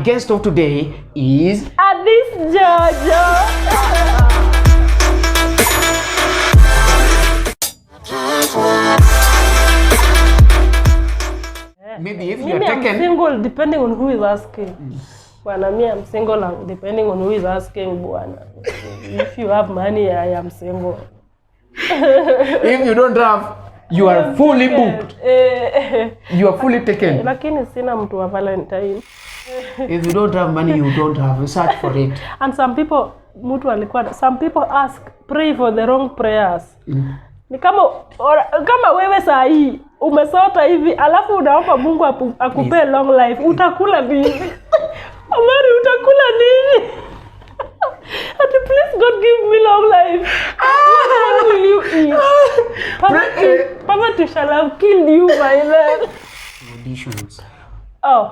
guest of today is Adhis Jojo. Maybe if you are Mimi I'm taken single depending on who is asking. Bwana, me I'm single depending on who is asking, bwana. If you have money, I am single. If you don't have, you are fully booked. You are fully taken. Lakini sina mtu wa Valentine. If you don't have money, you don't have. Search for it. And some people, mtu alikuwa, some people ask, pray for the wrong prayers. Ni kama kama wewe saa hii umesota hivi alafu unaomba Mungu akupee long life, utakula nini? Omari, utakula nini? Ati please God give me long life. What will you eat? Poverty shall have killed you by then. Auditions. Oh,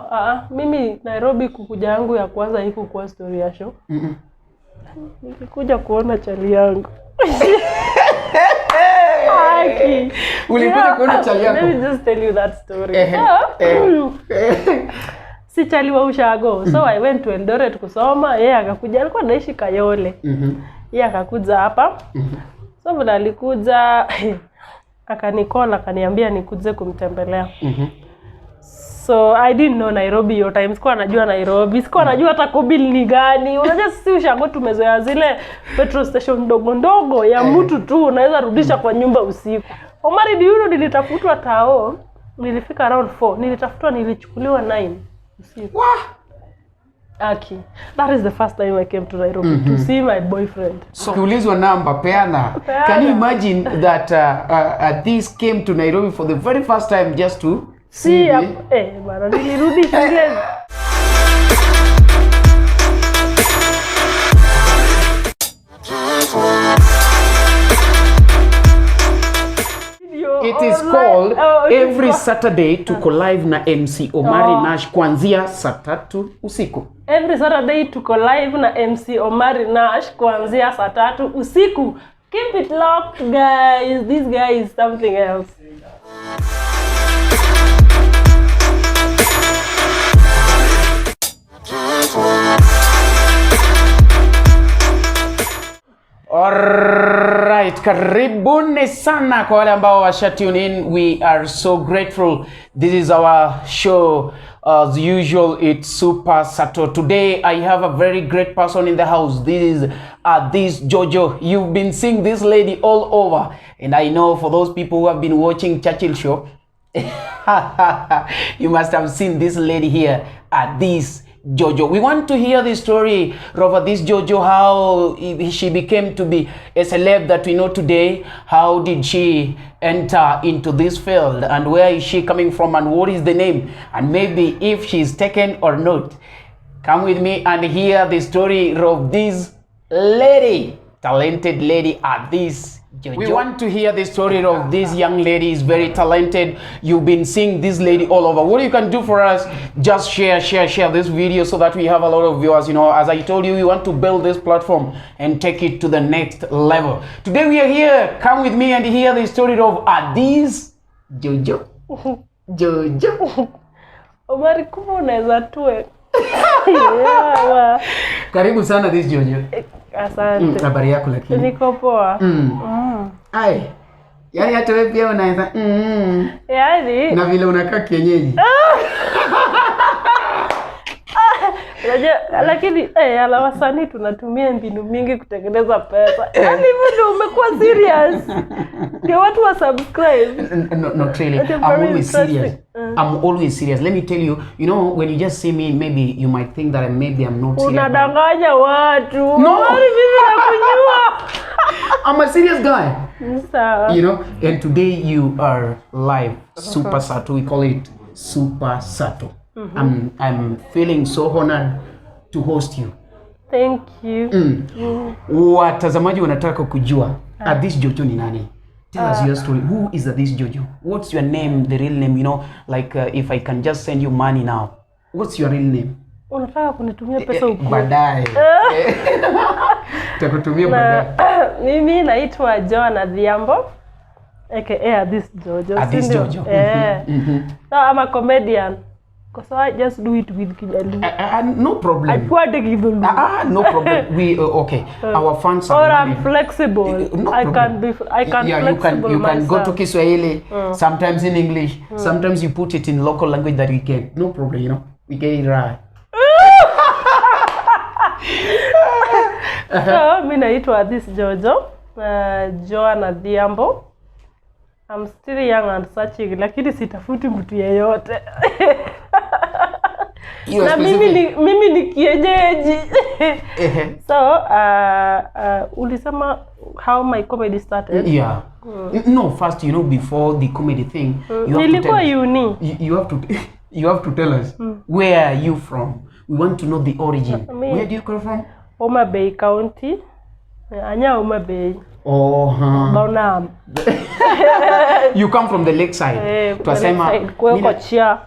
mimi Nairobi kukuja yangu ya kwanza haikukuwa story ya show. Nilikuja kuona chali yangu. Haki. Ulikuja kuona chali yako? Let me just tell you that story. Si chali wa ushago. So I went to Eldoret kusoma, yeye akakuja, alikuwa anaishi Kayole. Yeye akakuja hapa. So vile alikuja akanicall akaniambia nikuje kumtembelea. So I didn't know Nairobi hiyo time. Sikuwa najua Nairobi. Sikuwa najua hata Kobil ni gani. Unajua sisi ushago tumezoea zile petrol station ndogo ndogo ya mtu tu unaweza rudisha kwa nyumba usiku. Omari, do you know nilitafutwa tao? Nilifika around 4. Nilitafutwa, nilichukuliwa 9 usiku. Wah! Aki. That is the first time I came to Nairobi to see my boyfriend. So ukiulizwa namba peana. Peana. Can you imagine that this came to Nairobi for the very first time just to see me? Bana nilirudi shule. It is called every Saturday tuko live na MC Omari Nash kuanzia saa 3 usiku. Every Saturday tuko live na MC Omari Nash kuanzia saa 3 usiku. Keep it locked guys. This guy is something else. Alright, karibuni sana kwa wale ambao washa tune in. We are so grateful. This is our show. As usual, it's Super Sato. Today, I have a very great person in the house. This is this Jojo. You've been seeing this lady all over. And I know for those people who have been watching Churchill Show, you must have seen this lady here, this Jojo. We want to hear the story of this Jojo, how she became to be a celeb that we know today. How did she enter into this field, and where is she coming from, and what is the name, and maybe if she's taken or not. Come with me and hear the story of this lady, talented lady at this Jojo. We want to hear the story of this young lady. Is very talented. You've been seeing this lady all over. What you can do for us, just share this video so that we have a lot of viewers. You know, as I told you, we want to build this platform and take it to the next level. Today we are here. Come with me and hear the story of Adhis Jojo. Jojo. Omari, kumbe unaweza tuwe. Yeah. Karibu sana this Jojo. Asante. Habari yako lakini? Niko poa. Ai. Yaani hata wewe pia unaweza Yaani na vile unakaa kienyeji. Unajua lakini ala wasanii tunatumia mbinu mingi kutengeneza pesa. Yaani hivyo ndio umekuwa serious. Ndio watu wa subscribe. No, not really. I'm always serious. I'm always serious. Let me tell you, you know, when you just see me, maybe you might think that maybe I'm not serious. Unadanganya watu. No. Mimi nakujua. I'm a serious guy. Sawa. You know, and today you are live. Super Sato. We call it Super Sato. I'm feeling so honored to host you. Thank you. Watazamaji wanataka kujua Adhis Jojo ni nani? Tell us your story. Who is Adhis Jojo? What's your name, the real name? You know, like if I can just send you money now. What's your real name? Unataka kunitumia pesa huko? Baadaye. Takutumia baadaye. Mimi naitwa Joan Adhiambo aka Adhis Jojo. Adhis Jojo. So I'm a comedian. So I just do it with Kijaluo. No problem. Afuate Kidhulu. No problem. We okay. Our fans are Or I'm money. flexible. No I problem. can be I can Yeah, you can flexible you can go to myself. Kiswahili, sometimes in English, sometimes you put it in local language that we get. No problem, you know. We get it right. So mi naitwa this Jojo, Joan Adhiambo. I'm still young and searching, lakini sitafuti mtu yeyote. You are Na mimi specific. ni, mimi ni kienyeji. Ehe. So ulisema how my comedy started. Yeah. No, first, you know, before the comedy thing, you have to Nilikuwa tell us, uni. you have to you have to tell us where are you from. We want to know the origin. Where do you come from? Homa Bay County. Anya Homa Bay. Oh, huh. Bonam. You come from the lakeside. Eh, Twasema Kochia.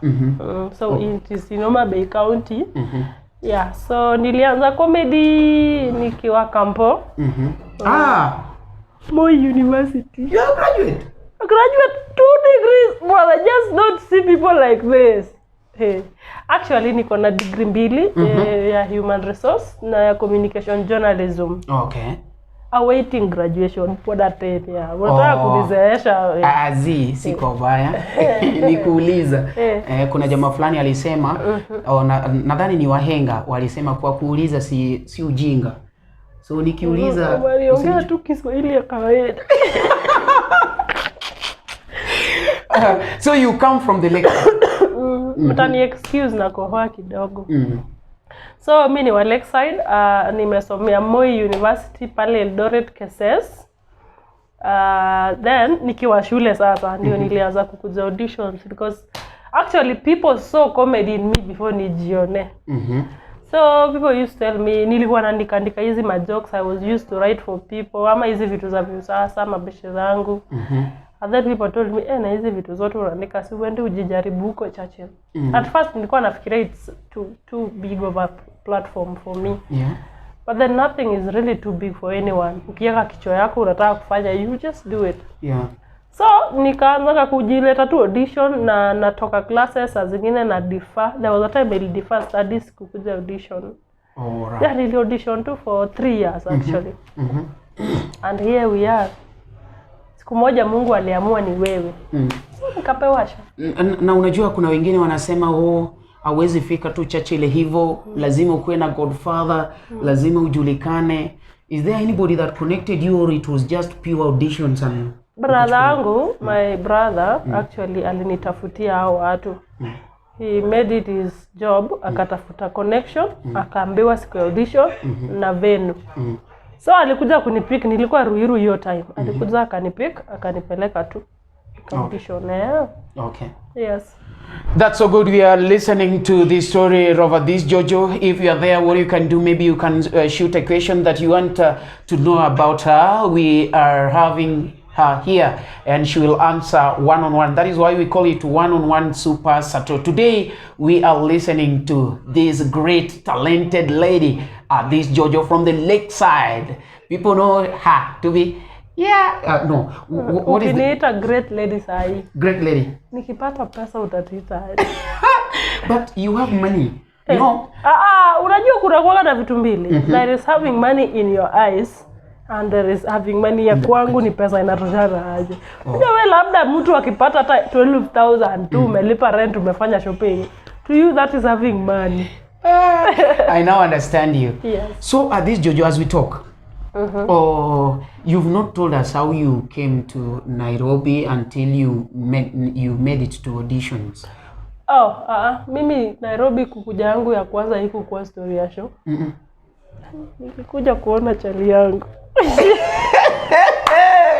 So it is in Homa Bay County. Yeah, so nilianza comedy nikiwa kampo. Ah, Moi University. you are a graduate. I graduate 2 degrees. Well, I just don't see people like this. Hey. Actually niko na degree mbili, ya human resource na ya communication journalism. Okay. Awaiting graduation for that 10 yeah. Unataka Oh. kunizeesha. Azi, si kwa ubaya. Nikuuliza. Eh. Kuna jamaa fulani alisema, oh, nadhani ni wahenga walisema kwa kuuliza si ujinga. So nikiuliza Waliongea tu Kiswahili ya kawaida. So you come from the lake. Mtani excuse na kohoa kidogo. So mi ni wa Lakeside, nimesomea Moi University pale Eldoret Keses. Then nikiwa shule sasa ndio nilianza kukuja auditions because actually people saw comedy in me before nijione. So people used to tell me nilikuwa naandika andika hizi ma jokes I was used to write for people ama hizi vitu za visasa mabeshe zangu. And then people told me, na hizi vitu zote unaandika si uende ujijaribu huko Churchill. At first nilikuwa nafikiria it's too big of a platform for me. But then nothing is really too big for anyone. Ukiweka kichwa yako unataka kufanya, you just do it. So nikaanza kujileta tu audition na natoka classes saa zingine na defer. There was a time I defer studies kukuja audition. Alright. Yeah, nili audition tu for 3 years actually. And here we are. Siku moja Mungu aliamua ni wewe. So nikapewa show. Na unajua kuna wengine wanasema oh, hauwezi fika tu Churchill hivyo, lazima ukuwe na godfather, lazima ujulikane. Is there anybody that connected you or it was just pure auditions and Brother yangu, my brother actually alinitafutia hao watu. He made it his job, akatafuta connection, akaambiwa siku ya audition na venue. So alikuja kunipick, nilikuwa Ruiru hiyo time. Alikuja akanipick, akanipeleka tu audition. Yeah. Okay. Yes. That's so good. We are listening to the story of this Jojo. If you are there, what you can do, maybe you can shoot a question that you want to know about her. We are having her here and she will answer one-on-one. That is why we call it one-on-one Super Sato. Today, we are listening to this great talented lady, this Jojo from the lakeside. People know her to be, yeah, no. What is the Ukiniita great lady sahi. great lady? Nikipata pesa utatuita aje? But you have money. You know, Unajua kuna kuwaga na vitu mbili. There is having money in your eyes and there is having money ya kwangu ni pesa inatoshana aje. Unajua wewe labda mtu akipata hata 12,000 tu umelipa rent umefanya shopping. To you that is having money. I now understand you. Yes. So at this Jojo, as we talk, oh, you've not told us how you came to Nairobi until you made it to auditions. Oh, mimi Nairobi kukuja yangu ya kwanza haikukuwa story ya show. Nilikuja kuona chali yangu.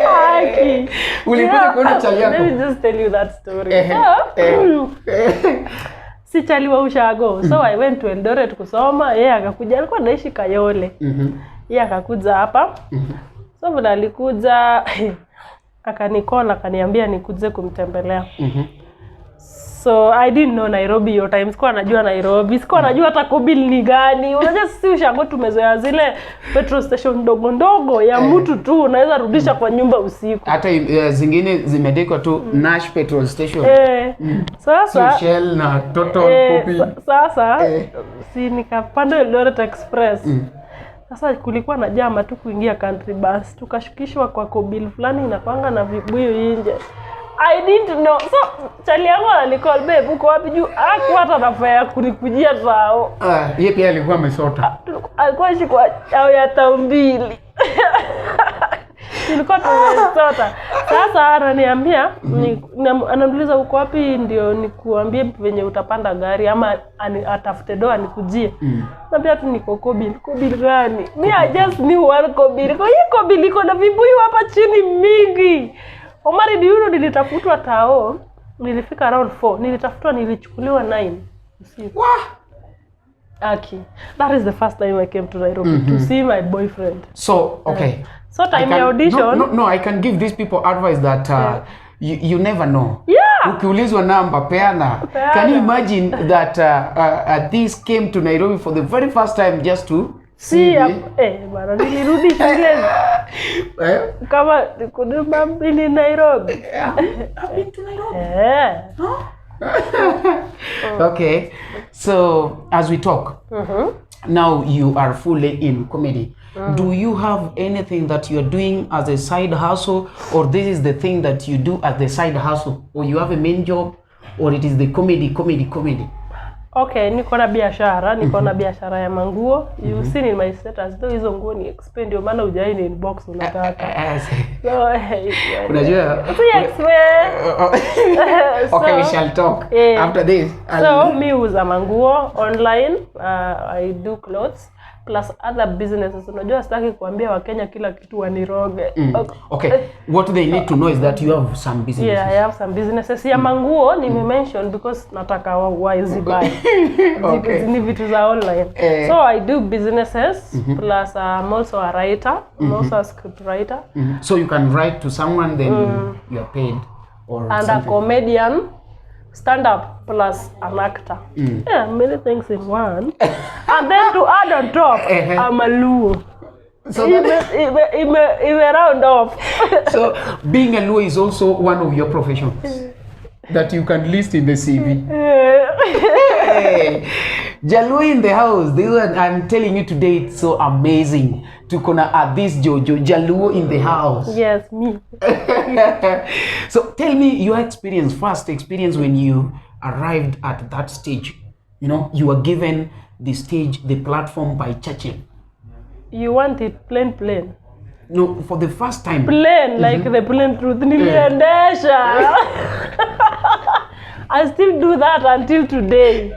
Haki. Ulikuja kuona chali yako? Let me just tell you that story. So, si chali wa ushago. So I went to Eldoret kusoma, yeye akakuja, alikuwa anaishi Kayole. Yeye akakuja hapa. So vile alikuja akanicall akaniambia nikuje kumtembelea. So I didn't know Nairobi hiyo time. Sikuwa najua Nairobi. Sikuwa najua hata Kobil ni gani. Unajua sisi ushago tumezoea zile petrol station ndogo ndogo ya mtu tu unaweza rudisha kwa nyumba usiku. Hata zingine zimeandikwa tu Nash Petrol Station. Sasa Sio Shell na Total Kobil. Sasa si nikapanda Eldoret Express. Sasa kulikuwa na jama tu kuingia country bus, tukashukishwa kwa Kobil fulani inakwanga na vibuyu nje. I didn't know. So chali yangu alicall, babe, uko wapi? Juu hakuwa hata na fare ya kunikujia tao. Ah, yeye pia alikuwa amesota. Alikuwa ishi kwa chao ya tao mbili. Tulikuwa tumesota. Sasa ananiambia, ananiuliza uko wapi ndio nikuambie venye utapanda gari ama atafute doa nikujie. Naambia tu niko Kobil. Kobil gani? Me, I just knew one Kobil. Kwa hiyo Kobil iko na vibuyu hapa chini mingi. Omari, do you know nilitafutwa tao? Nilifika around 4. Nilitafutwa, nilichukuliwa 9 usiku. Wah! Aki. That is the first time I came to Nairobi to see my boyfriend. So, okay. So time ya audition. No, I can give these people advice that you never know. Yeah. Ukiulizwa namba peana. Peana. Can you imagine that this came to Nairobi for the very first time just to See, see me? bana nilirudi shule kama kuduma mbili Nairobi. I've been to Nairobi. Okay. So as we talk, now you are fully in comedy. Do you have anything that you're doing as a side hustle, or this is the thing that you do as the side hustle, or you have a main job, or it is the comedy, comedy, comedy? Okay, niko na biashara, niko na biashara ya manguo. You seen in my status, though hizo nguo ni expensive, ndio maana hujai ni inbox unataka. So, Unajua si expensive. Okay, we shall talk after this. So mi huuza manguo online, I do clothes plus other businesses. Unajua sitaki kuambia Wakenya kila kitu waniroge. Okay, what they need to know is that you have some businesses. Yeah, I have some businesses. Ya manguo nime-mention because nataka wazibuy. Okay. Ni vitu za online. So I do businesses plus I'm also a writer. I'm also a script writer. So you can write to someone, then you are paid or And a something. comedian, stand up plus an actor. Yeah, many things in one. And then to add on top, I'm a Luo. So, Ime round off. so being a Luo is also one of your professions that you can list in the CV. Hey, Jaluo in the house. This one I'm telling you today, it's so amazing to gonna add this Jojo Jaluo in the house. Yes, me. So tell me your experience, first experience when you arrived at that stage. You know, you were given the stage, the platform by Churchill. You want it plain, plain. No, for the first time. Plain, like the plain truth. Niliendesha. I still do that until today.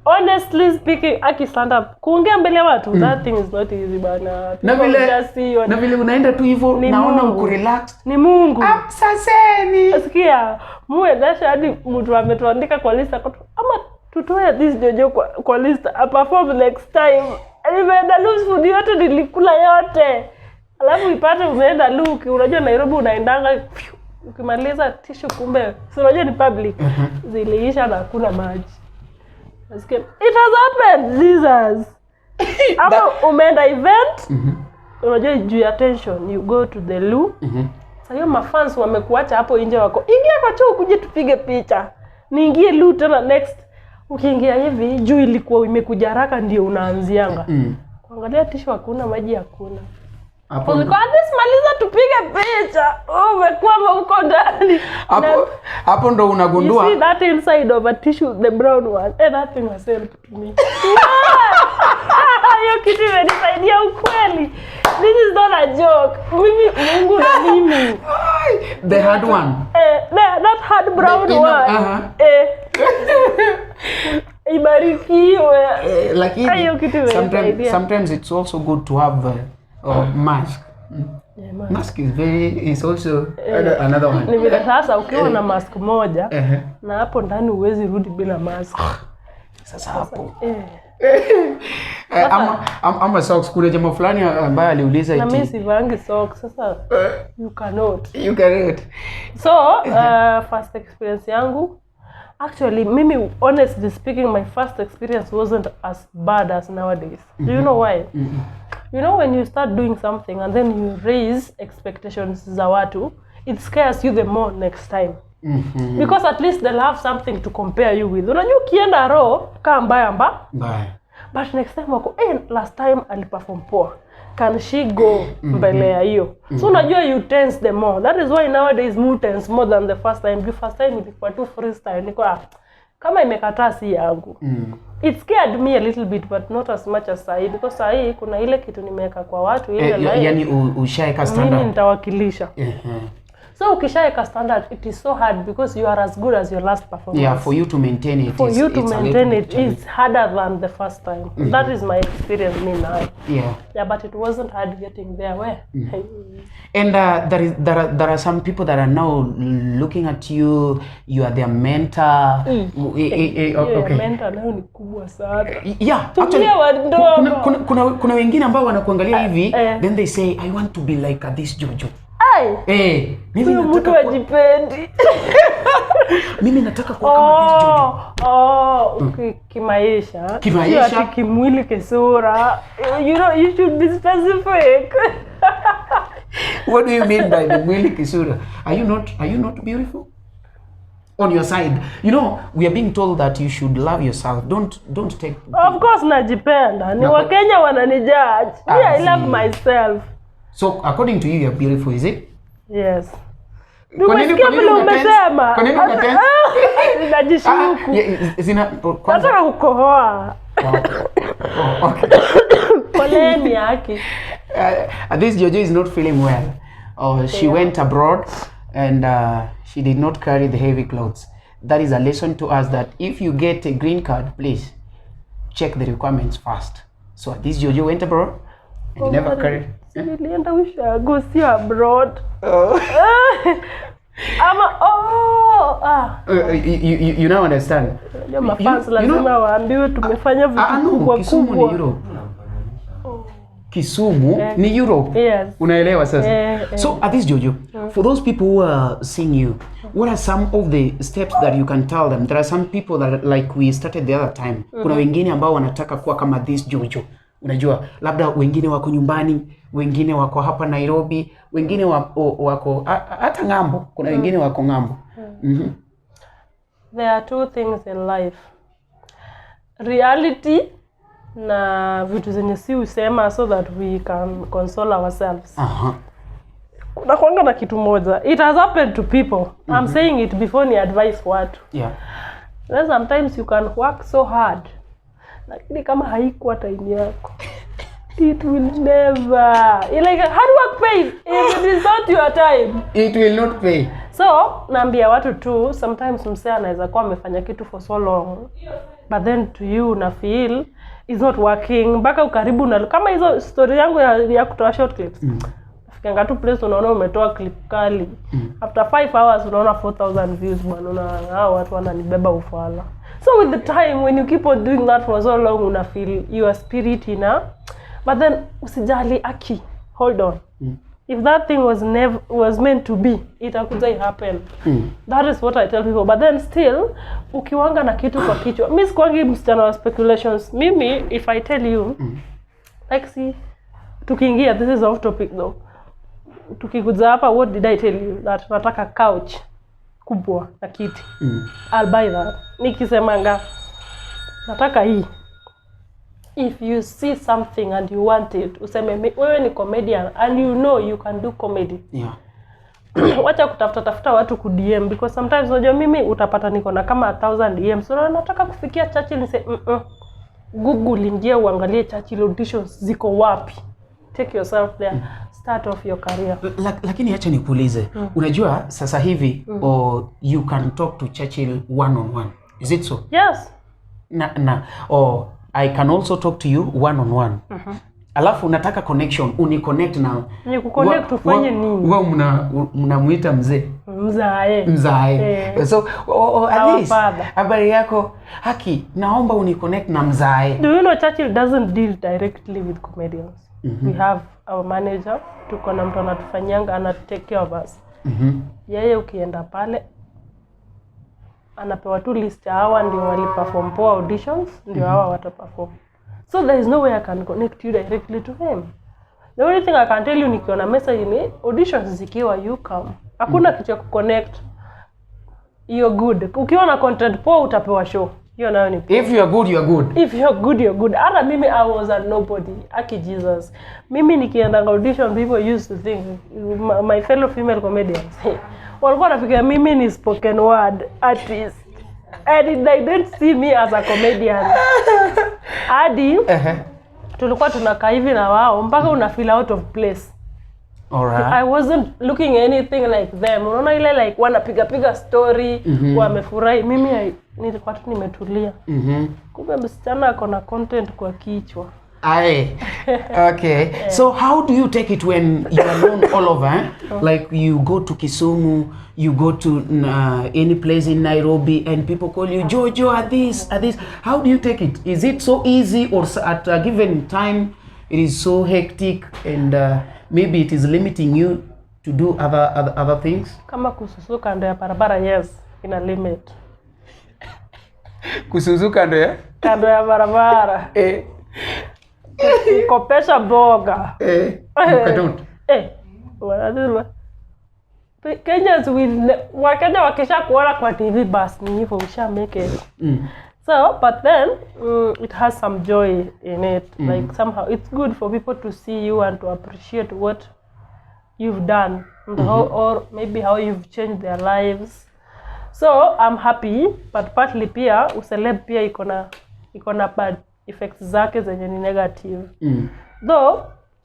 Honestly speaking, aki stand up. Kuongea mbele ya watu, that thing is not easy bana. Na People vile, just see you na vile unaenda tu hivyo Ni naona Mungu. uko relaxed. Ni Mungu. Saseni. Sikia, muendesha hadi mtu ametuandika kwa list ama tutoe this Jojo kwa list a perform next time. Nimeenda loose food yote nilikula yote. Alafu ipate umeenda look, unajua Nairobi unaendanga ukimaliza tishu kumbe si unajua ni public. Ziliisha na hakuna maji. Nasikia, it has happened, Jesus. Ama umeenda event, unajua juu ya tension, you go to the loo. Sasa hiyo mafans wamekuacha hapo nje wako, ingia kwa choo kuje tupige picha. Niingie loo tena next. Ukiingia hivi juu ilikuwa imekuja haraka ndio unaanzianga. Kuangalia tishu hakuna, maji hakuna. Hapo Ulikuwa this maliza tupige picha. Oh, umekwama huko ndani. hapo hapo ndo You unagundua see that inside of a tissue, the brown one. Eh, that thing was helped me. Hiyo kitu imenisaidia ukweli. This is not a joke. Mimi Mungu na mimi. the hard one. Eh, that hard brown The inner- one. Ibarikiwe. Lakini Hiyo kitu imenisaidia. sometimes it's also good to have a mask. Yeah, man. Mask is very is also another one. Ni vile sasa ukiwa na mask moja na hapo ndani huwezi rudi bila mask. Sasa hapo Eh. Ama socks. Kuna jamaa fulani ambaye aliuliza Na mimi eti sivangi socks sasa you cannot. You cannot. So, first experience yangu Actually, mimi, honestly speaking, my first experience wasn't as bad as nowadays. Do you know why? You know, when you start doing something and then you raise expectations za watu, it scares you the more next time. Because at least they'll have something to compare you with. Unajua ukienda raw kaa mbaya mba, Mbaya. But next time wako, last time aliperform poa, can she go mbele ya hiyo? So unajua you tense the more. That is why nowadays mu tense more than the first time. The first time ilikuwa tu freestyle, nilikuwa, kama imekataa si yangu. It scared me a little bit, but not as much as sahi, because sahi kuna ile kitu nimeweka kwa watu, ile line, Yani ushaeka mimi standard. Nitawakilisha. So ukishaeka standard, it is so hard because you are as good as your last performance. Yeah, for you to maintain it For is, you to it's a little maintain bit it challenging. Is harder than the first time. That is my experience, me now. Yeah, but it wasn't hard getting there. Where? And there are some people that are now looking at you. You are their mentor. Hiyo ya Okay. mentor nayo ni kubwa sana. Yeah, Tumia actually, wadogo. kuna wengine ambao wanakuangalia hivi, then they say, "I want to be like this Jojo." Ai, Mimi huyu mtu nataka kuwa, ajipendi. mimi nataka kuwa kama this Jojo. Oh, kimaisha. Kimaisha. Sio ati kimwili, kisura. You know, you should be specific. What do you mean by the mwili kisura? Are you not beautiful? On your side. You know, we are being told that you should love yourself. Don't take Of course najipenda. Ni Wakenya wananijudge. Me, I love See. Myself. So according to you, you're beautiful, is it? Yes. Kwa nini- Umesikia kwa nini vile una tense? umesema? Kwa nini una tense? Ah, najishuku. Ah, yeah, zina kwanza Nataka kukohoa. Oh, okay. Poleni yake. This Jojo is not feeling well. Oh, she went abroad and she did not carry the heavy clothes. That is a lesson to us that if you get a green card, please check the requirements first. So this Jojo went abroad and never carried. Nilienda ushago, sio abroad. Oh. Ama oh, ah. You now understand. Unajua mafans lazima waambiwe tumefanya vitu Ah, no, kubwa Kisumu ni kubwa. Europe. Kisumu ni Europe. Yes. Unaelewa sasa? Eh. So at this Jojo, for those people who are seeing you, what are some of the steps that you can tell them? There are some people that, like we started the other time. Kuna wengine ambao wanataka kuwa kama this Jojo. Unajua, labda wengine wako nyumbani, wengine wako hapa Nairobi, wengine wako hata ng'ambo. Kuna wengine wako ng'ambo. There are two things in life. Reality na vitu zenye si husema so that we can console ourselves. Kuna kwanga na kitu moja. It has happened to people. I'm saying it before ni advice watu. Then sometimes you can work so hard, lakini kama haikuwa time yako, it will never. Like, hard work pays if it is not your time. It will not pay. So naambia watu tu, sometimes msee anaweza kuwa amefanya kitu for so long, but then to you una feel is not working mpaka ukaribu na kama hizo story yangu ya kutoa short clips, fikanga tu place unaona umetoa clip kali, after 5 hours unaona 4000 views, bwana, una hao watu wananibeba ufala. So with the time, when you keep on doing that for so long, una feel your spirit ina, but then usijali, aki hold on. If that thing was never was meant to be, itakuja i happen. That is what I tell people. But then still, ukiwanga na kitu kwa kichwa, mi sikuangi msichana wa speculations. Mimi, if I tell you, like, see, tukiingia, this is off topic though, tukikuja hapa, what did I tell you? That nataka couch kubwa na kiti. I'll buy that. Nikisemanga nataka hii, if you see something and you want it, useme wewe ni comedian and you know you can do comedy, wacha kutafuta tafuta watu ku DM, because sometimes unajua mimi utapata niko na kama 1000 DM, so nataka kufikia Churchill, nise Google, ingia uangalie Churchill auditions ziko wapi, take yourself there, start off your career. Lakini acha nikuulize, unajua sasa hivi or you can talk to Churchill one on one, is it so? Yes. Na or I can also talk to you one on one, alafu nataka connection, uniconnect na Ni kuconnect ufanye nini? Wa mnamuita mzee. Mzae. Mzae. Eh. So oh, at Our least, father. Habari yako, haki naomba uniconnect na mzae. Do you know Churchill doesn't deal directly with comedians? We have our manager, tuko na mtu anatufanyianga, ana take care of us. Yeye ukienda pale Anapewa tu list ya hawa ndio waliperform poa auditions, ndio hawa wataperform. So there is no way I can connect you directly to him. The only thing I can tell you, nikiona message, ni auditions zikiwa, you come. Hakuna kitu ya kuconnect. You're good. Ukiwa na content poa, utapewa show. Hiyo nayo ni If you are good, you are good. If you're good, you're good. Hata mimi, I was a nobody. Aki Jesus, mimi nikienda audition, people used to think, my fellow female comedians walikuwa wanafikiria mimi ni spoken word artist and they don't see me as a comedian, hadi tulikuwa tunakaa hivi na wao mpaka una feel out of place. I wasn't looking anything like them. Unaona ile like wanapiga piga story, wamefurahi. Mimi nilikuwa tu nimetulia. Kumbe msichana ako na content kwa kichwa. Aye. Okay. So how do you take it when you are known all over? Eh? Like you go to Kisumu, you go to any place in Nairobi, and people call you Jojo at this, at this. How do you take it? Is it so easy, or at a given time it is so hectic, and maybe it is limiting you to do other things? Kama kususu kando ya barabara, yes, ina limit. Kususu kando ya? Kando ya barabara. Kukopesha mboga. You cannot. Wanasema Kenyans will Wakenya wakisha kuona kwa TV, bas ni hivyo, usha make it. So, but then it has some joy in it. Like somehow it's good for people to see you and to appreciate what you've done and how, or maybe how you've changed their lives. So I'm happy, but partly pia uceleb pia iko na bad effects zake zenye ni negative. Though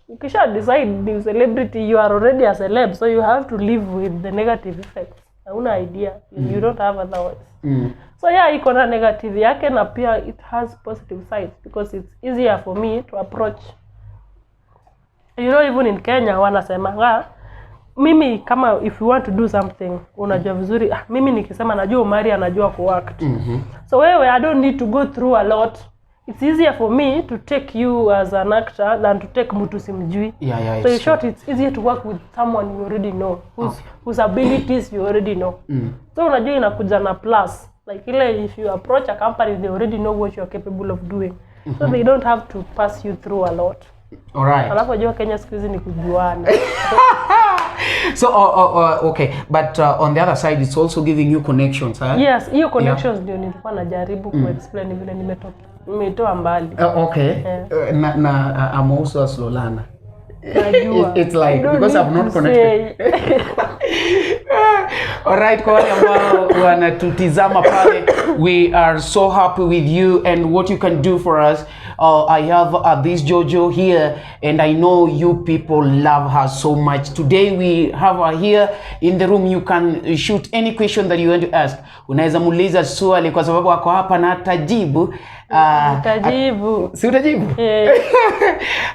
ukisha decide ni celebrity, you are already a celeb, so you have to live with the negative effects. Hauna idea, you don't have otherwise. So yeah, iko na negative yake na pia it has positive sides because it's easier for me to approach. Even in Kenya wanasemanga mimi kama if you want to do something, unajua vizuri, ah, mimi nikisema najua Omari anajua kuact. So wewe, I don't need to go through a lot. It's easier for me to take you as an actor than to take mtu simjui. Yeah, So in it's short, it's easier to work with someone you already know, whose abilities you already know. So unajua inakuja na plus. Like ile if you approach a company, they already know what you are capable of doing. So they don't have to pass you through a lot. Alafu unajua Kenya siku hizi ni kujuana. So, okay, but on the other side, it's also giving you connections, huh? Yes, hiyo connections ndio nilikuwa najaribu kuexplain vile nimetoa mbali. Okay. Yeah. Na I'm also a slow learner. Najua. It's like, You don't because need I've not to connected. say. Alright, kwa wale ambao wanatutizama pale, we are so happy with you and what you can do for us. I have this Jojo here and I know you people love her so much. Today we have her here in the room. You can shoot any question that you want to ask. Unaweza muuliza swali kwa sababu ako hapa na atajibu. Tajibu. Si utajibu? Eh.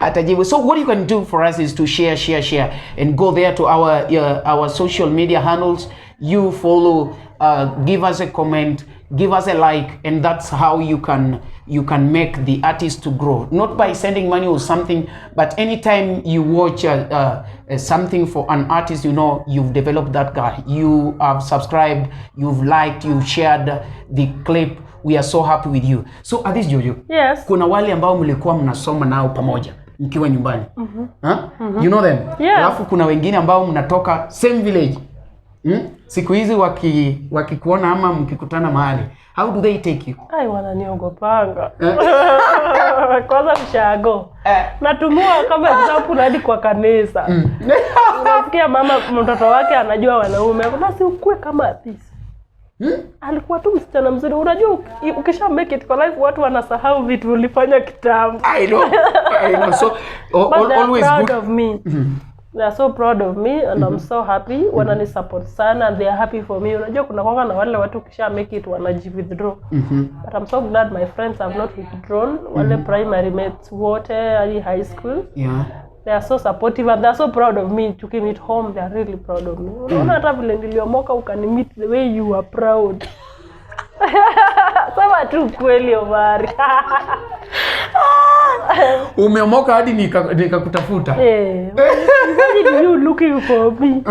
Atajibu. So what you can do for us is to share, share, share and go there to our social media handles. You follow, give us a comment, give us a like, and that's how you can make the artist to grow. Not by sending money or something, but anytime you watch something for an artist, you know you've developed that guy. You have subscribed, you've liked, you've shared the clip. We are so happy with you. So Adis Jojo, Yes. kuna wale ambao mlikuwa mnasoma nao pamoja mkiwa nyumbani, huh? You know them? Yeah. Alafu kuna wengine ambao mnatoka same village, Siku hizi wakikuona ama mkikutana mahali, how do they take you? Ai, wananiogopanga. Kwanza mshago. Natumiwa kama example hadi kwa kanisa. Unasikia mama mtoto wake anajua wanaume. Basi ukue kama this. Alikuwa tu msichana mzuri. Unajua ukisha make it kwa life, watu wanasahau vitu ulifanya kitambo. I know, I know. So But they are always proud good. Of me. They are so proud of me and I'm so happy. Wanani support sana and they are happy for me. Unajua kuna kwanga na wale watu ukisha make it wanaji withdraw. But I'm so glad my friends have not withdrawn. Wale primary mates wote hadi high school. They are so supportive and they are so proud of me. Tukimeet home, they are really proud of me. Unaona hata vile niliomoka ukanimeet, the way you are proud. Sema tu kweli, Omari. Umeomoka hadi nikakutafuta. Eh, imagine you looking for me.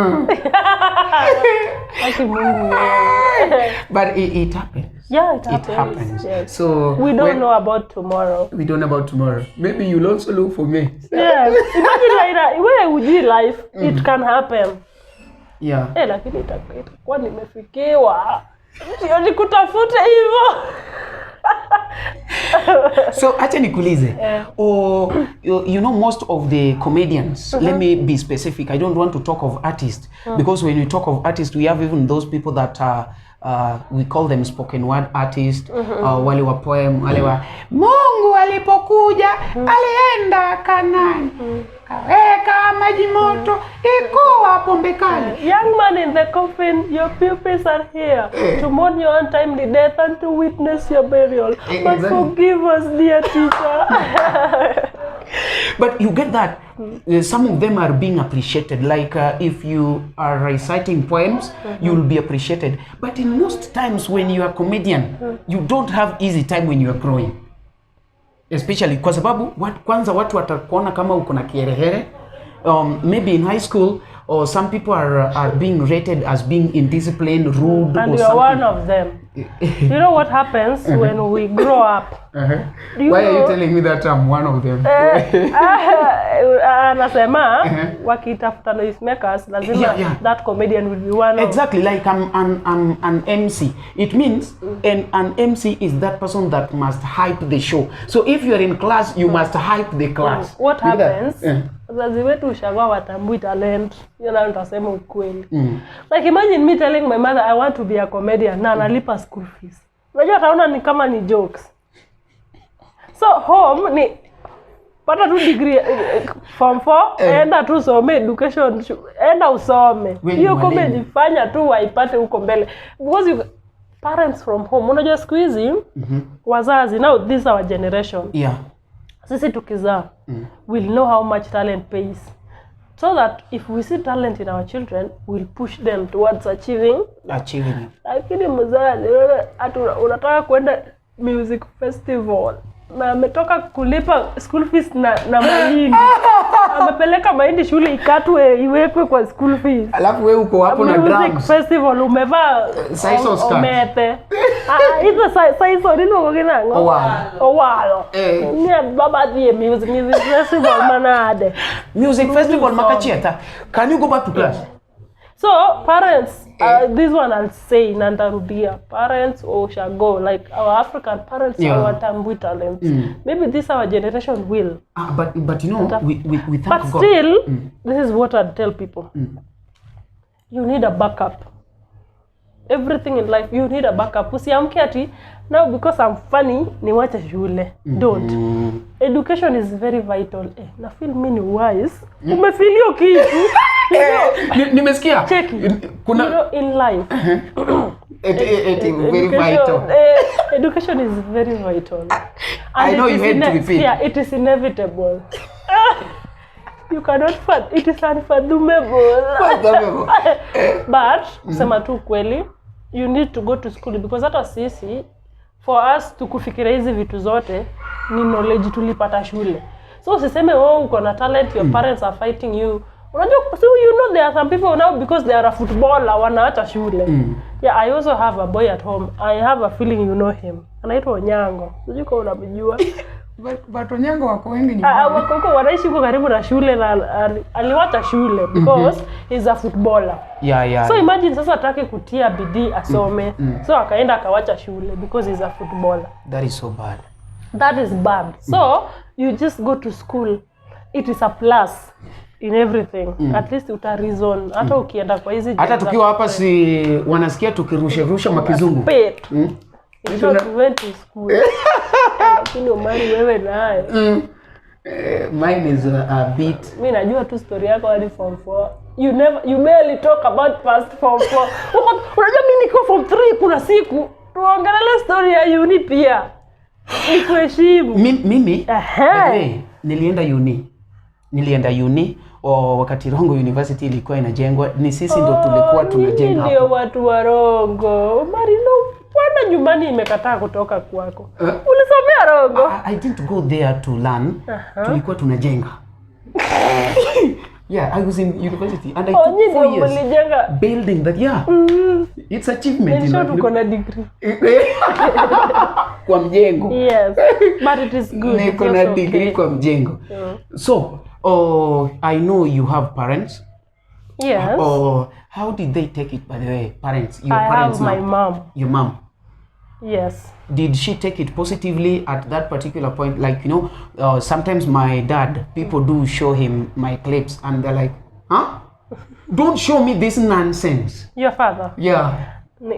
Aki Mungu wewe. But it happens. Yeah, it It happens. happens. Yes. So We don't know about tomorrow. We don't know about tomorrow. Maybe you'll also look for me. Yes. Imagine like wewe hujui life, it can happen. Eh, lakini itakuwa nimefikiwa. Ndio nikutafute hivyo. So acha nikuulize. Or you know most of the comedians, let me be specific. I don't want to talk of artists because when we talk of artists, we have even those people that are we call them spoken word artists, wale wa poem, wale wa Mungu alipokuja alienda Kanani kaweka maji moto ikuwa pombe kali. Young man in the coffin, your pupils are here to mourn your untimely death and to witness your burial. But forgive us, dear teacher. But you get that some of them are being appreciated. Like if you are reciting poems, you'll be appreciated. But in most times when you are comedian, you don't have easy time when you are growing. Especially kwa sababu kwanza watu watakuona kama uko na kiherehere. Maybe in high school or some people are being rated as being indisciplined, rude, And or you're something. one of them. You know what happens when we grow up? Do you Why are you know- telling me that I'm one of them? Eh, anasema wakitafuta noisemakers lazima that comedian will be one of. Exactly, like I'm an MC. It means an MC is that person that must hype the show. So if you're in class, you must hype the class. What You get that? happens, wazazi wetu ushago hawatambui talent. Hiyo nayo nitasema ukweli. Like imagine me telling my mother I want to be a comedian na analipa school fees. Unajua ataona ni kama ni jokes. So home ni pata tu degree, form 4, enda tu some education, enda usome. Wewe ni Hiyo mwalimu. comedy fanya tu waipate huko mbele, because you, parents from home, unajua siku hizi wazazi, now this is our generation, sisi tukizaa we'll know how much talent pays, so that if we see talent in our children, we'll push them towards achieving. Achieving it. Lakini mzazi wewe ati unataka kwenda music festival na ametoka kulipa school fees na mahindi, amepeleka mahindi shule ikatwe iwekwe kwa school fees. Alafu wewe uko hapo na Music drums. festival umevaa Saiso skirt. omete. Ah, hizo saiso iluongo gi nang'o? Owalo. Owalo. Eh. Ni baba dhi e music festival manade? Music festival makachieta. Can you go back to class? So parents, this one I'll say na ntarudia, parents shall go like our African parents, hawatambui talent. Maybe this our generation will. Ah, but you know we thank But God. Still, this is what I'd tell people: you need a backup. Everything in life, you need a backup. Usiamke ati now because I'm funny niwache shule. Don't. Education is very vital. Eh, na feel mi ni wise. Umefeel hiyo kitu? Eh, nimesikia. Cheki. Kuna You know, in life, it very education, vital. Education is very vital. I And know it you is had to repeat. Yeah, it is inevitable. You cannot it is unfathomable. Fathomable. But kusema tu kweli, you need to go to school because hata sisi, for us to kufikiria hizi vitu zote ni knowledge tulipata shule. So usiseme, oh, uko na talent, your parents are fighting you. Unajua, so you know there are some people now, because they are a footballer, wanaacha shule. Yeah, I also have a boy at home. I have a feeling you know him. Anaitwa Onyango, sijui kama unamjua. But Onyango wako wengi Ah, ah, nyumbani. wako huko, wanaishi huko karibu na shule na aliwacha shule because he's a footballer. So imagine sasa atake kutia bidii asome, so akaenda akawacha shule because he's a footballer. That is so bad. That is bad. So you just go to school. It is a plus in everything. At least uta reason hata ukienda kwa hizi Hata job za tukiwa hapa si wanasikia tukirusha makizungu. Pet. In short, we went to school. Lakini Omari, wewe naye. Eh, mine is a bit Mi najua tu story yako hadi form 4. You never, you barely talk about past form 4. Unajua mi nikiwa form 3 kuna siku tuongelele story ya uni pia. Nikuheshimu. Mimi Ehe. by the way, nilienda uni. Nilienda uni o, wakati Rongo University ilikuwa inajengwa, ni sisi ndo tulikuwa Oh, nyinyi tunajenga ndio hapo. watu warongo. Omari, no, bwana nyumbani imekataa kutoka kwako. Eh. Ulisomea Rongo? I didn't go there to learn. Tulikuwa tunajenga. Yeah, I was in university and I Oh, took nyinyi 4 ndio years mlijenga. building that. Yeah. It's achievement In in short, life. uko na degree. Kwa mjengo. Yes, but it is good. It's Niko na also degree okay. kwa mjengo. So, oh, I know you have parents. Yes. Oh, how did they take it, by the way? Parents, your I parents have my now. mom. Your mom. Yes. Did she take it positively at that particular point? Like, you know, sometimes my dad, people do show him my clips and they're like, huh? Don't show me this nonsense. Your father. Yeah.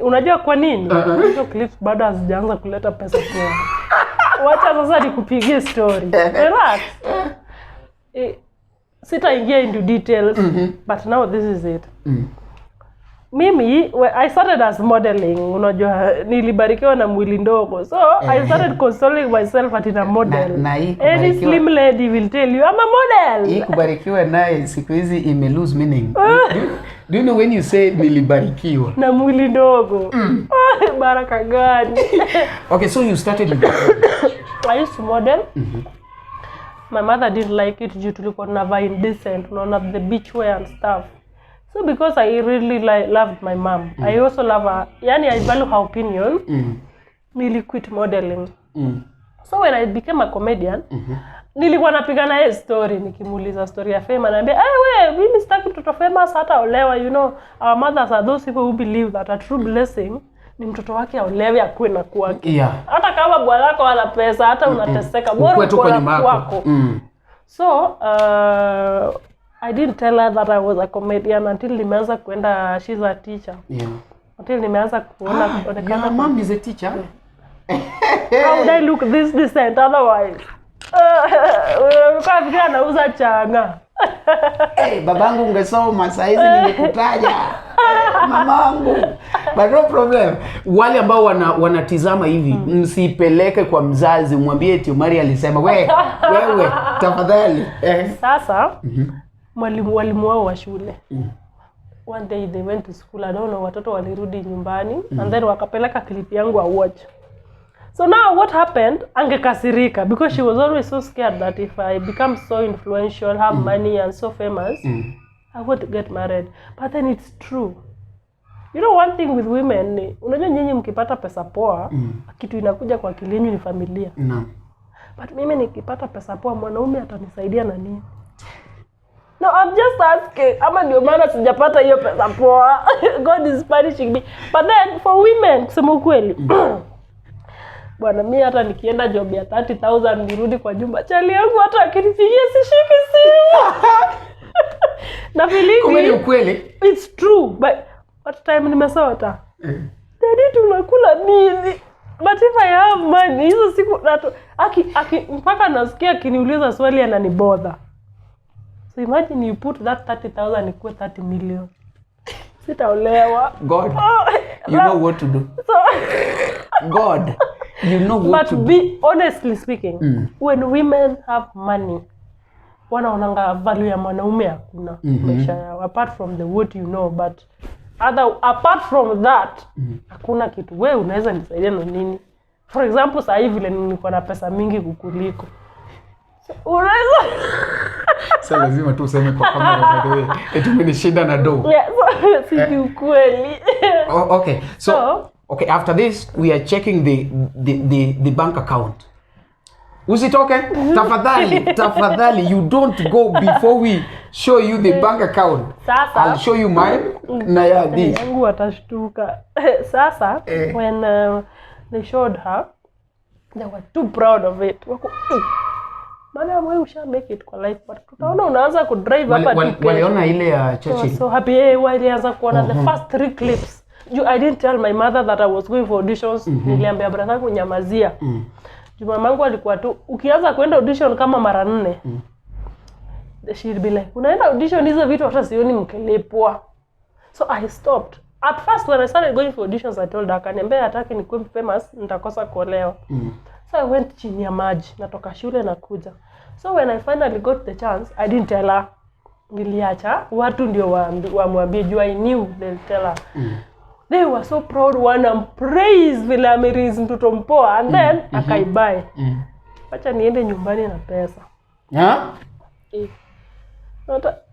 Unajua kwa nini? Hizo clips bado hazijaanza kuleta pesa kwa. Wacha sasa nikupigie story. Relax. Sitaingia into details, but now this is it. Mimi I started as modeling, unajua nilibarikiwa na mwili ndogo. So I started consoling myself at in a model. Na hii Any kubarikiwa- slim lady will tell you I'm a model. Hii kubarikiwa naye siku hizi ime lose meaning. Do you know when you say nilibarikiwa? Na mwili ndogo. Baraka gani? Okay, so you started with I used to model. My mother didn't like it juu tulikuwa tunavaa indecent, unaona, the beach wear and stuff. So because I really loved my mom, I also love her, yani I value her opinion. Nili quit modeling. So when I became a comedian, nilikuwa napiga na yeye story, nikimuuliza story ya fame, anaambia, "Eh, we, mimi sitaki mtoto famous hata olewa." You know, our mothers are those people who believe that a true blessing ni mtoto wake aolewe, akuwe na kwake. Hata kama bwanako ana pesa, hata unateseka, bora Ukuwe tu uko kwa na nyumba yako. kwako. So I didn't tell her that I was a comedian until nimeanza kuenda, she's a teacher. Until nimeanza kuona Ah, kuonekana. your mom is a teacher? How would I look this decent otherwise? Ulikuwa nafikiria anauza chang'aa. Hey, babangu ungesoma saizi ningekutaja. Mamangu. But no problem. Wale ambao wanatizama hivi, msipeleke kwa mzazi mwambie eti Omari alisema wewe tafadhali. Sasa mwalimu wao wa shule, one day they went to school, I don't know, watoto walirudi nyumbani and then wakapeleka clip yangu wa watch. So now what happened, angekasirika because she was always so scared that if I become so influential, have money and so famous, I want to get married. But then it's true. You know, one thing with women ni, unajua nyinyi mkipata pesa poa, kitu inakuja kwa akili yenu ni familia. Naam. But mimi nikipata pesa poa, mwanaume atanisaidia na nini? No, I'm just asking. Ama ndio maana sijapata hiyo pesa poa. God is punishing me. But then for women, kusema ukweli, bwana, mi hata nikienda job ya 30,000 nirudi kwa nyumba, chali yangu hata akinipigia sishiki simu. Na Kumbe ni feeling ukweli. it's true, but what time nimesota. Daddy, tunakula nini? But if I have money, hizo siku aki mpaka nasikia akiniuliza swali ananibother. So imagine you put that 30,000 ikuwe 30 million. Sitaolewa. God, Oh, you know what to do. So, God, you know what but to do. be honestly speaking, when women have money, wanaonanga value ya mwanaume hakuna maisha yao, apart from the what you know, but other apart from that hakuna kitu. We unaweza nisaidia na nini? For example, saa hii vile niko na pesa mingi kukuliko, so, unaweza Sasa lazima tu useme kwa kamera, by the way. Eti mimi ni shida na do. Yeah, so, si ni ukweli? Oh, okay. So, okay, after this we are checking the bank account. Usitoke tafadhali, tafadhali, you don't go before we show you the bank account. Sasa I'll show you mine na ya this. Yangu watashtuka. Sasa when they showed her, they were too proud of it. Wako, "Madam, wewe usha make it kwa life, but tutaona unaanza kudrive hapa tu kesho." Waliona ile ya They were Churchill. so happy. Walianza kuona the first three clips. I didn't tell my mother that I was going for auditions. Niliambia brother yangu nyamazia. Juu mamangu alikuwa tu, ukianza kwenda audition kama mara 4, she'll be like, unaenda audition hizo vitu hata sioni mkilipwa. So I stopped. At first when I started going for auditions, I told her, akaniambia hataki nikuwe famous, nitakosa kuolewa. So I went chini ya maji, natoka shule nakuja. So when I finally got the chance, I didn't tell her. Niliacha watu ndio wamwambie juu I knew they'll tell her. They were so proud, wana praise vile ameraise mtoto mpoa, and then akaibuy. Wacha niende nyumbani na pesa. Ha? Eh.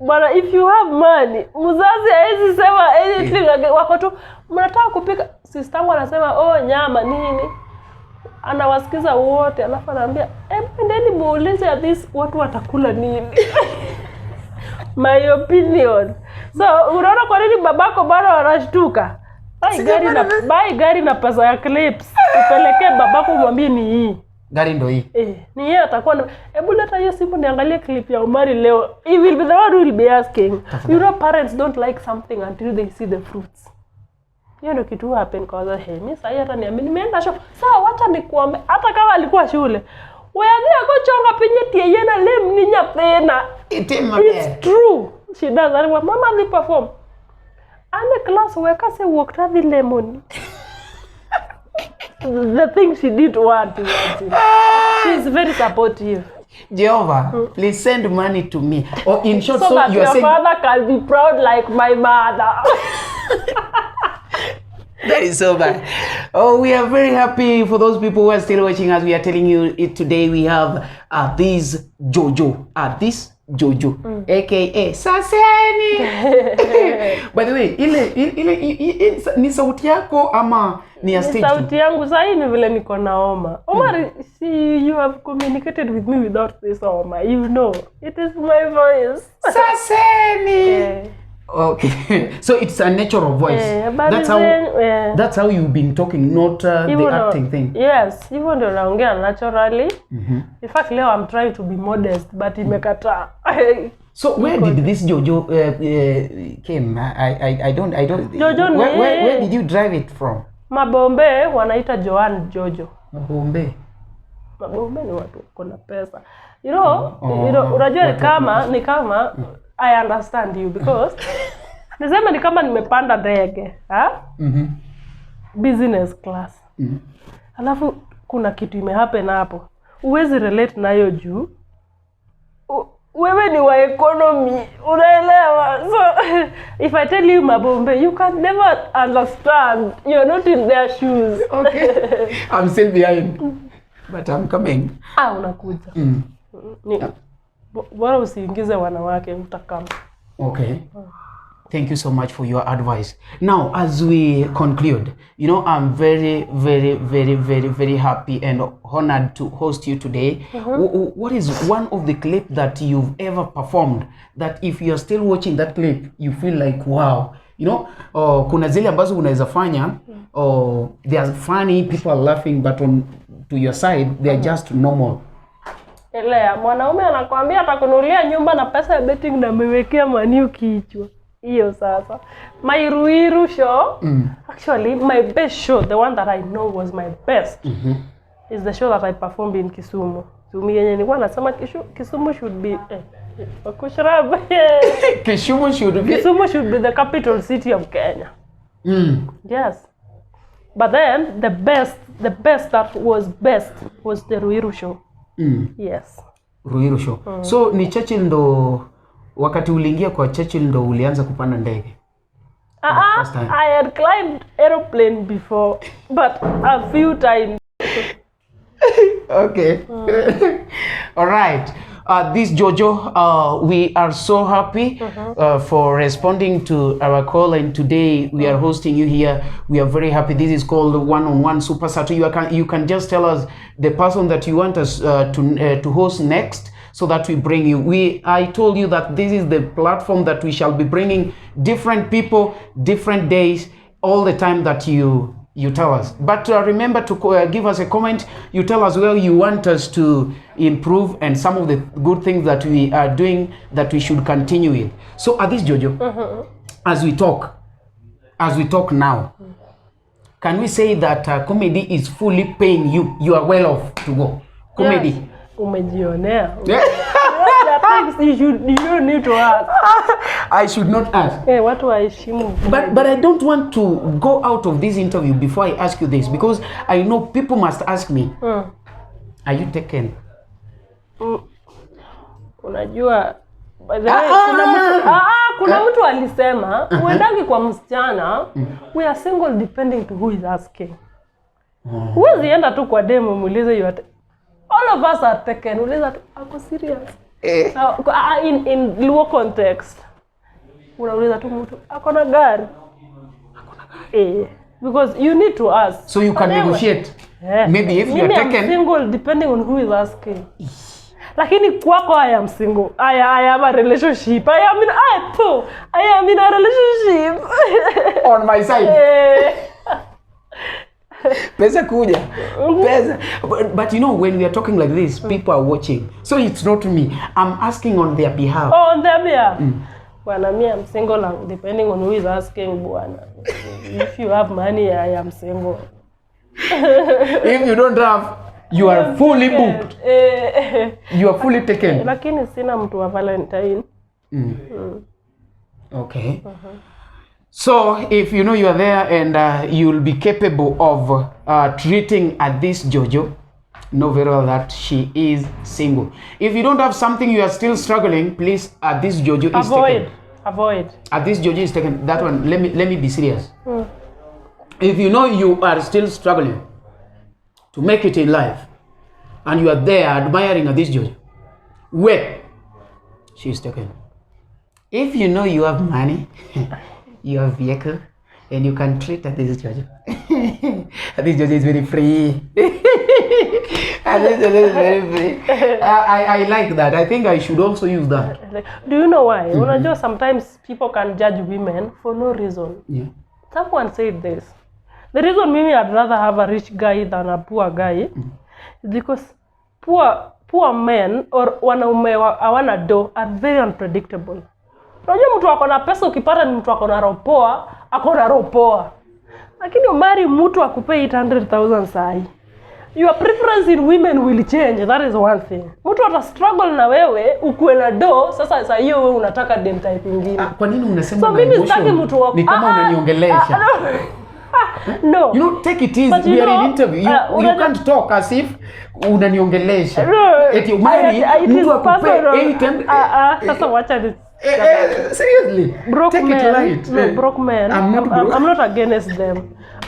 Bwana, if you have money, mzazi hawezi sema anything wako tu mnataka kupika. Sistangu anasema, "Oh, nyama nini." Anawasikiza wote, alafu anaambia, "Hebu endeni muulize at this watu watakula nini." My opinion. So unaona kwa nini babako bado wanashtuka? Buy gari na buy gari na pesa ya clips. Upelekee babako, umwambie ni hii. Gari ndo hii. Eh, ni yeye atakuwa na, "Hebu leta hiyo simu niangalie clip ya Omari leo." He will be the one who will be asking. You know parents don't like something until they see the fruits. Hiyo ndio kitu happen kwa wazazi. Hey, mimi sasa hata niamini nimeenda show. Sawa, wacha nikuombe hata kama alikuwa shule. Wewe akochonga penye tie yena lem ni nyathina. It's true. She does. Alikuwa mama dhi perform. Ane class weka se wuok tadhi lemoni. The thing she did want, imagine. She's very supportive. Jehovah, please send money to me. Or in short, So so, that you are your saying father can be proud like my mother. That is so bad. Oh, we are very happy for those people who are still watching us. We are telling you it today. We have this Jojo, this Jojo, aka Saseni. By the way, ile ni sauti yako ama ni ya Ni stage? Tu? sauti yangu sahii ni vile niko na homa. Omar, see, you have communicated with me without this homa. You know, it is my voice. Saseni. Eh, Okay, so it's a natural voice. Eh, but That's how then, eh, that's how you've been talking, not the hivyo ndo- acting thing. Yes, hivyo ndio naongea naturally. In fact, leo I'm trying to be modest, but imekataa. So where did this Jojo came? I don't. Jojo ni- Where did you drive it from? Mabombe wanaita Joan Jojo. Mabombe. Mabombe ni watu wako na pesa. You know, Oh, you know, unajua ni watu- kama I understand you because niseme ni kama nimepanda ndege, ha? Business class. Alafu kuna kitu imehappen hapo. Huwezi relate nayo juu wewe ni wa economy, unaelewa? So if I tell you mabombe, you can never understand. You're not in their shoes. Okay. I'm still behind, but I'm coming. Ah, unakuja. Ni bora usiingize wanawake, utakama. Okay. Thank you so much for your advice. Now, as we conclude, I'm very, very, very, very, very happy and honored to host you today. What is one of the clip that you've ever performed that if you're still watching that clip, you feel like, wow, oh, kuna zile ambazo unaweza fanya, oh, they are funny, people are laughing, but on to your side, they are just normal. Elea, mwanaume anakwambia atakununulia nyumba na pesa ya betting na amewekea maniu kichwa. Hiyo sasa. My Ruiru show, actually my best show, the one that I know was my best, is the show that I performed in Kisumu. Tumi yenye nilikuwa nasema Kisumu should be Kushrab. Kisumu should be. Kisumu should be the capital city of Kenya. Yes. But then the best that was best was the Ruiru show. Yes. Ruiru show. So ni Churchill ndo wakati uliingia kwa Churchill ndo ulianza kupanda ndege? First time. I had climbed aeroplane before, but a few times. Okay. All right. This Jojo, we are so happy for responding to our call, and today we are hosting you here. We are very happy. This is called One-on-One Super Saturday. You can just tell us the person that you want us to host next, so that we bring you. We I told you that this is the platform that we shall be bringing different people, different days, all the time that you tell us. But remember to give us a comment. You tell us where you want us to improve and some of the good things that we are doing that we should continue with. So at this Jojo, as we talk now, can we say that comedy is fully paying you? You are well off to go. Comedy. Yes. Umejionea. There are things you don't need to ask. I should not ask. Eh, watu waheshimu. But I don't want to go out of this interview before I ask you this because I know people must ask me. Are you taken? Unajua, by the way, Ah, kuna ah, mtu, kuna mtu alisema uendangi kwa msichana, we are single depending to who is asking. Huwezi enda tu kwa demo muulize you are all of us are taken. Uliza tu ako serious. Eh. So, in Luo context, unauliza tu mtu ako na gari. Eh, because you need to ask. So you can But anyway, negotiate. Yeah. Maybe if you Mimi are I'm taken single depending on who is asking. Lakini kwako I am single. I am a relationship. I am in I too. I am in a relationship. On my side. Eh. Pesa kuja. Pesa. But you know, when we are talking like this, people are watching. So it's not me. I'm asking on their behalf. Oh, on them, yeah. Bwana, me I'm single and depending on who is asking, bwana. If you have money, I am single. If you don't have, you are fully booked. Eh, You are fully taken. lakini sina mtu wa Valentine. Okay. So if you know you are there and you'll be capable of treating at this Jojo, know very well that she is single. If you don't have something, you are still struggling, please, this Jojo is Avoid. taken. Avoid. This Jojo is taken. That one, let me be serious. If you know you are still struggling to make it in life, and you are there admiring at this Jojo, wait, she is taken. If you know you have money, you have vehicle, and you can treat at this Jojo. This Jojo is very free. And this Jojo is very free. I like that. I think I should also use that. Like, do you know why? Unajua sometimes people can judge women for no reason. Someone said this. The reason mimi I'd rather have a rich guy than a poor guy is because poor men or wanaume hawana do are very unpredictable. Unajua mtu ako na pesa ukipata ni mtu ako na roho poa, ako na roho poa. Lakini umarry mtu akupee 800,000 sahi. Your preference in women will change, that is one thing. Mtu ata struggle na wewe ukuwe na do, sasa saa hiyo wewe unataka dem type ingine. Ah, kwa nini unasema So na mimi emotion? sitaki mtu wa Ni kama Ah, ah, unaniongelesha. ah, no. No. You know, take it easy. But you We are in know, interview. You can't talk as if unaniongelesha. No, Eti marry it is mtu akupe personal. 800. Ah, ah, sasa wacha ni Seriously. Broke Take men, it light. no, broke men. I'm not broke. I'm not against them.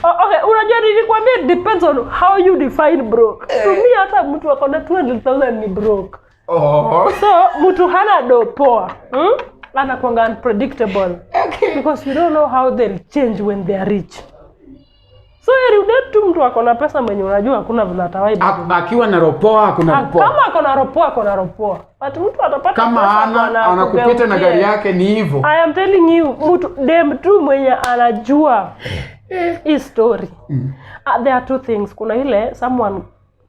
Oh, okay, unajua nilikwambia it depends on how you define broke. To me hata mtu ako na 200,000 ni broke. Oh. So mtu hana do poa, Anakuanga unpredictable. Because you don't know how they'll change when they are rich. So heri udate tu mtu ako na pesa mwenye unajua hakuna vile atawahi Akiwa na roho poa, kuna Ah, roho poa. kama ako na roho poa, ako na roho poa. But mtu atapata Kama pesa hana, bwana, anakupita na gari akugeukie. yake ni hivyo. I am telling you, mtu dem tu mwenye anajua hii story. There are two things. Kuna ile someone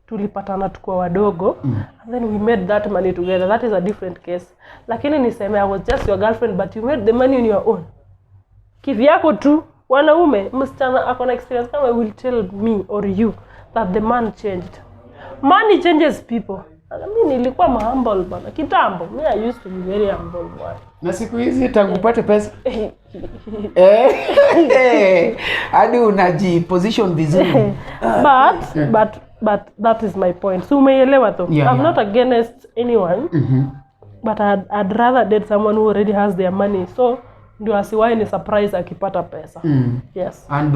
tulipatana tukiwa wadogo and then we made that money together. That is a different case. Lakini niseme I was just your girlfriend but you made the money on your own. Kivyako tu. Wanaume, msichana ako na experience kama will tell me or you that the man changed. Money changes people. Mi nilikuwa humble bana kitambo. Me I used to be very humble bwana. Na siku hizi tangu upate pesa hadi unajiposition vizuri. But that is my point. So umeielewa though. Yeah, I'm yeah. not against anyone, but I'd rather date someone who already has their money, so ndio asiwahi ni surprise akipata pesa. Yes. And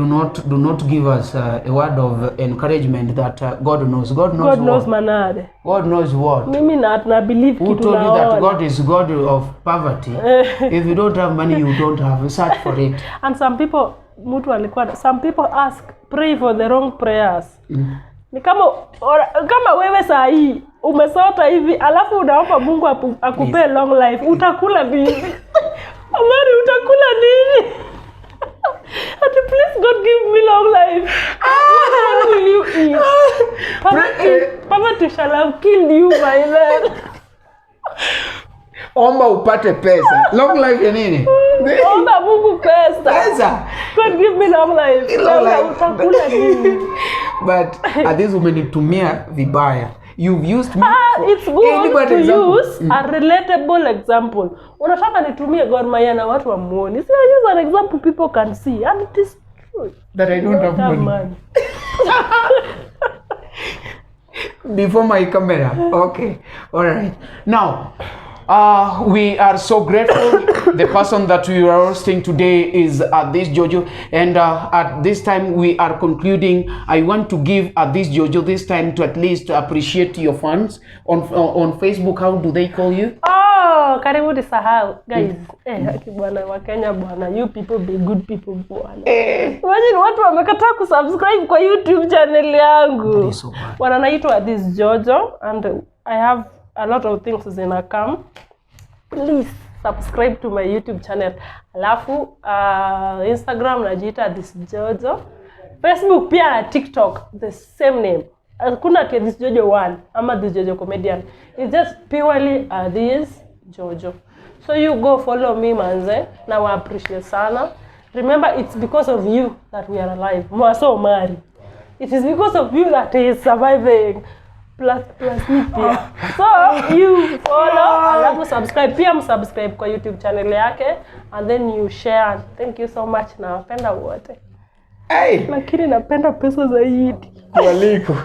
do not give us a word of encouragement that God knows. God knows God knows what. Manade. God knows what. Mimi na believe Who kitu told you that naona. God is God of poverty? If you don't have money, you don't have. Search for it. And some people, mtu alikuwa, some people ask, pray for the wrong prayers. Ni kama kama wewe saa hii umesota hivi alafu unaomba Mungu akupee long life, utakula nini? Amari, utakula nini? Ati please God give me long life. What will you eat? Poverty, poverty shall have killed you by then. Omba upate pesa. Long life ya nini? Omba Mungu pesa. Pesa. God give me long life. Long Sasa life. utakula nini? But at this umenitumia vibaya. You've used me Ah, for it's good any bad to example. use a relatable example. Unataka nitumie Gor Mahia na watu wamuoni. Si I use an example people can see and it is true. That I don't You have have money. Money. Before my camera. Okay. All right. Now, we are so grateful. The person that we are hosting today is this Jojo, and at this time we are concluding. I want to give this Jojo this time to at least appreciate your fans on Facebook. How do they call you? Oh, karibu nisahau guys. Haki bwana wa Kenya bwana, you people be good people bwana. Imagine watu wamekataa kusubscribe kwa YouTube channel yangu. That is so bad. Bwana naitwa This Jojo and I have a lot of things zina come. Please subscribe to my YouTube channel. Alafu Instagram najiita This Jojo. Facebook pia na TikTok the same name. Hakuna ati This Jojo 1 ama This Jojo comedian. It's just purely This Jojo. So you go follow me manze, na wa appreciate sana. Remember it's because of you that we are alive. Mwaso Omari. It is because of you that he is surviving. Plus me pia. So you follow, alafu subscribe pia, msubscribe kwa YouTube channel yake and then you share. Thank you so much, nawapenda wote. Hey. Lakini napenda pesa zaidi. Kualiko.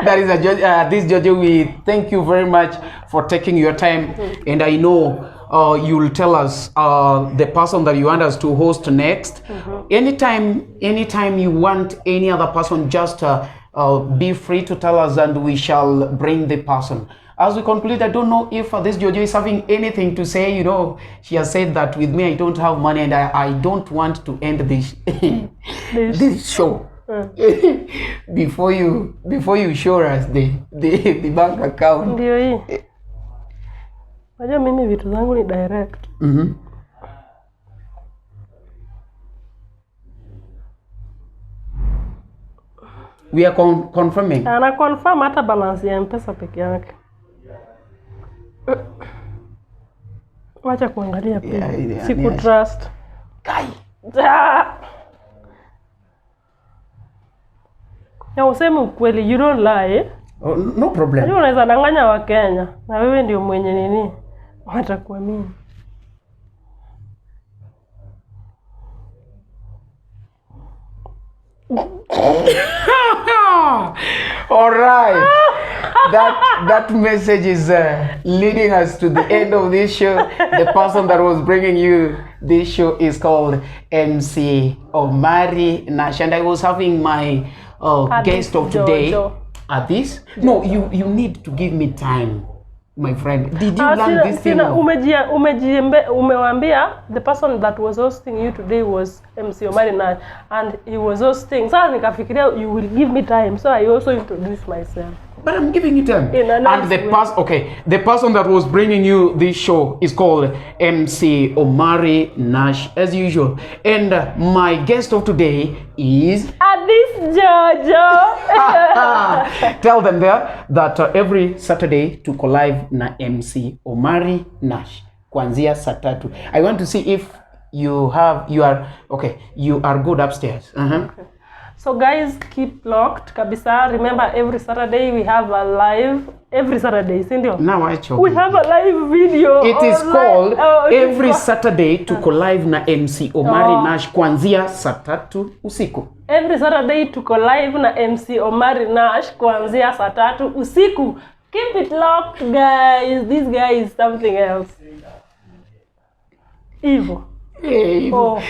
That is a this Jojo, we thank you very much for taking your time, and I know you'll tell us the person that you want us to host next. Anytime you want any other person, just be free to tell us and we shall bring the person. As we conclude, I don't know if this Jojo is having anything to say. You know, she has said that with me I don't have money and I don't want to end this this show before you show us the bank account. Ndio hii. Unajua mimi vitu zangu ni direct. We are confirming. Ana confirm hata balance ya M-Pesa peke yake. Wacha kuangalia pia. Yeah, Siku trust. Kai. Na useme ukweli, you don't lie. Oh, no problem. Unajua unaweza danganya wa Kenya na wewe ndio mwenye nini? Watakuamini. All right. That message is leading us to the end of this show. The person that was bringing you this show is called MC Omari Nash, and I was having my guest of today. This? No, you need to give me time, my friend. Did you learn this thing? Umewambia the person that was hosting you today was MC Omari Nash, and he was hosting. Sasa nikafikiria you will give me time, so I also introduced myself. But I'm giving you time. And the person that was bringing you this show is called MC Omari Nash, as usual. And my guest of today is This Jojo. Tell them there that every Saturday tuko live na MC Omari Nash kuanzia saa 3. I want to see if you are good upstairs. Okay. So guys, keep locked kabisa. Remember every Saturday we have a live. Every Saturday, sindio? Now I choke. We have a live video. It is called every Saturday tuko live na MC Omari Nash kuanzia saa 3 usiku. Every Saturday tuko live na MC Omari Nash kuanzia saa 3 usiku. Keep it locked guys. This guy is something else. Evil. Evil. Oh.